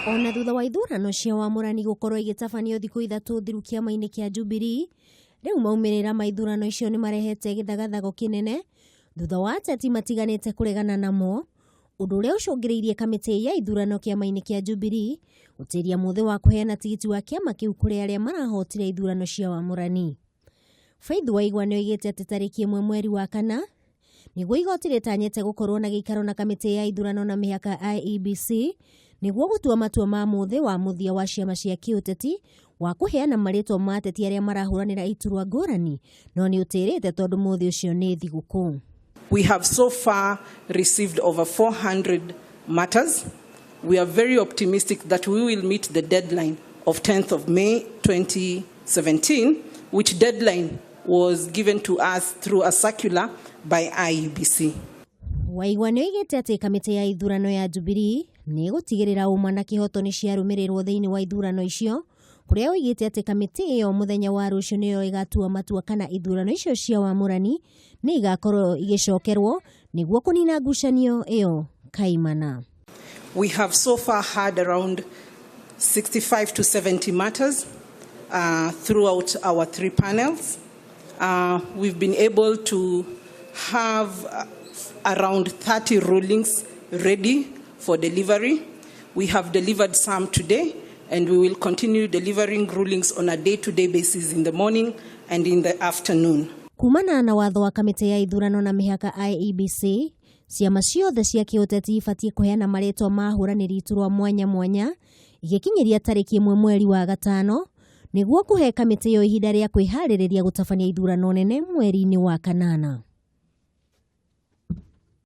Ona thutha wa ithurano cia wamũrani gũkorwo igĩtabanio thikũ 3 thiru kĩama-inĩ kĩa Jubilee, rĩu maumĩrĩra ma ithurano icio nĩ marehete gĩthagathago kĩnene thutha wa ateti matiganĩte kũregana namo, ũndũ ũrĩa ũcũngĩrĩirie kamĩtĩ ya ithurano kĩama-inĩ kĩa Jubilee gũtĩria mũthĩ wa kũheana tigiti wa kĩama kĩu kũrĩ arĩa marahotire ithurano cia wamũrani. Faith Waigwa nĩ oigĩte atĩ tarĩki 1 mweri wa 4 nĩguo igoti rĩtanyĩte gũkorwo na gĩikaro na kamĩtĩ ya ithurano na mĩhaka IEBC nĩguo gũtua matua ma mũthĩ wa mũthia wa ciama cia kĩũteti wa kũheana marĩtwa ma ateti arĩa marahũranĩra iturwa ngũrani, no nĩ ũtĩrĩte tondũ mũthĩ ũcio nĩ thigũkũ. We have so far received over 400 matters. We are very optimistic that we will meet the deadline of 10th of May 2017, which deadline was given to us through a circular by IEBC. Waigwa nĩ oigĩte atĩ kamĩtĩ ya ithurano ya Jubilee nĩ ĩgũtigĩrĩra ũma na kĩhoto nĩ ciarũmĩrĩrwo thĩinĩ wa ithurano icio, kũrĩa oigĩte atĩ kamĩtĩ ĩyo mũthenya wa rũciũ nĩyo ĩgatua matua kana ithurano icio cia wamũrani nĩ igakorwo igĩcokerwo nĩguo kũnina ngucanio ĩyo kaimana. We have so far had around 65 to 70 matters throughout our 3 panels. We've been able to have around 30 rulings ready for delivery. We have delivered some today, and we will continue delivering rulings on a day-to-day basis in the morning and in the afternoon. Kumana na watho wa kamĩtĩ ya ithurano na mĩhaka IEBC, ciama ciothe cia kĩũteti ibatiĩ kũheana marĩtwa ma ahũranĩri iturwa mwanya mwanya igĩkinyĩria tarĩki 1 mweri wa 5 nĩguo kũhe kamĩtĩ ĩyo ihinda rĩa kwĩharĩrĩria gũtabania ithurano nene mweri-inĩ wa 8.